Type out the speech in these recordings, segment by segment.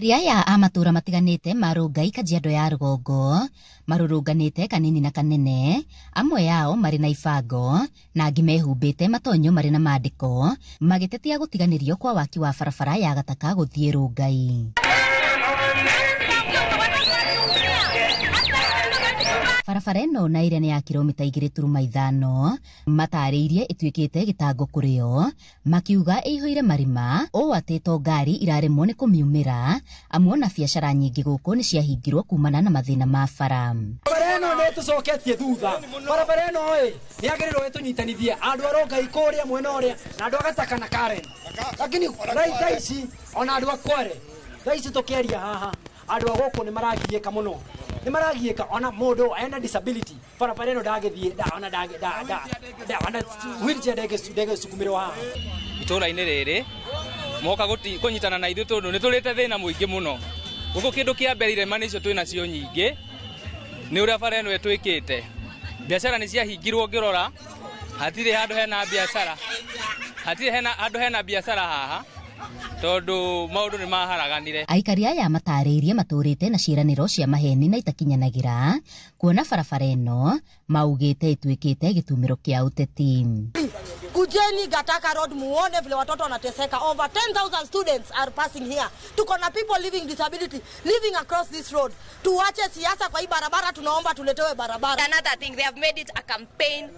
Aikari aya a matũra matiganĩte ma Rongai Kajiado ya rũgongo marũrũnganĩte kanini na kanene, amwe ao marĩ na ibango na angĩ mehumbĩte matonyo marĩ na mandĩko magĩtetia gũtiganĩrio kwa waki wa barabara ya Gataka gũthiĩ Rongai. Barabara ĩno na ĩrĩa nĩ ya kilomita 2.5 matarĩirie ĩtuĩkĩte gĩtango kũrĩ o, makiuga ĩihũire marima ũũ atĩ to ngari iraremwo nĩ kũmiumĩra, amu ona biacara nyingĩ gũkũ nĩ ciahingirwo kumana na mathĩna ma bara. Barabara ĩno nĩ ĩtũcoketie thutha. Barabara ĩno ĩ nĩ yagĩrĩirwo ĩtũnyitanithie andũ a Rongai kũrĩa mwena ũrĩa na andũ a Gataka na Karen, lakini thaa ici ona andũ a Kware thaa ici tũkĩaria haha andũ a gũkũ nĩ maragiĩka mũno, nĩ maragiĩka. Ona mũndũ ena disability barabara ĩno ndangĩthiĩ, ona ona wheelchair ndĩgĩsukumĩrwo haha. Itũra-inĩ rĩrĩ moka kũnyitana na ithuĩ tondũ nĩ tũrĩte thĩna mũingĩ mũno gũkũ. Kĩndũ kĩa mbere irema nĩcio twĩ nacio nyingĩ nĩ ũrĩa bara ĩno ĩtwĩkĩte. Biacara nĩ ciahingirwo, ngĩrora hatirĩ handũ hena biacara, hatirĩ hena handũ hena biacara haha tondũ maũndũ nĩ maharaganire. Aikari aya matarĩirie matũrĩte na ciĩranĩro cia maheni na itakinyanagĩra, kuona barabara ĩno maugĩte ĩtuĩkĩte gĩtumĩro kĩa ũteti. Kujeni Gataka Road muone vile watoto wanateseka. Over 10,000 students are passing here. Tuko na people living disability living across this road. Tuache siasa kwa hii barabara, tunaomba tuletewe barabara. Another thing, they have made it a campaign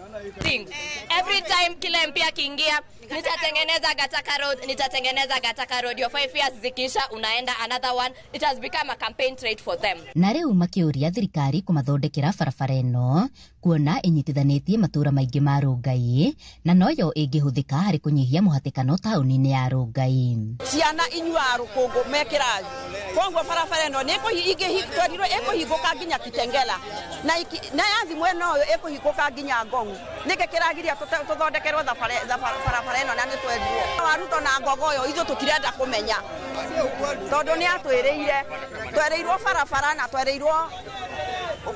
thing. Every time kila MP akiingia, nitatengeneza Gataka Road, nitatengeneza Gataka Road. Your 5 years zikisha, unaenda another one. It has become a campaign trait for them. Na rĩu makĩũria thirikari kũmathondekera barabara ĩno kuona ĩnyitithanĩtie matũra maingĩ ma Rongai na noyo ĩngĩhũthĩka harĩ kũnyihia mũhatĩkano taũni-inĩ ya Rongai. Ciana inyuaga rũkũngũ me kĩrathi, koguo barabara ĩno nĩ twerirwo ĩkũhingũka nginya Kitengela na yathi mwena ũyũ ĩkũhingũka nginya Ngong. Nĩkĩ kĩragiria tũthondekerwo barabara ĩno na nĩ twerirwo? Wa Ruto na Ngogoyo ithuĩ tũtirenda kũmenya tondũ nĩ atwĩrĩire, twereirwo barabara na twereirwo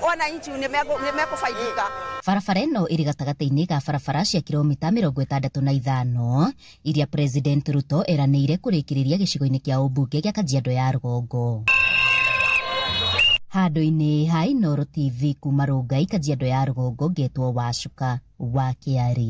wananchi nĩ mekũbaidika. Barabara ĩno ĩrĩ gatagatĩ-inĩ ga barabara cia kilomita 65 iria President Ruto eranĩire kũrĩkĩrĩria gĩcigo-inĩ kĩa ũmbunge gĩa Kajiado ya rũgongo. Handũ-inĩ ha Inooro TV kuma Rongai Kajiado ya rũgongo, ngetwo Wacuka wa Kĩarĩ.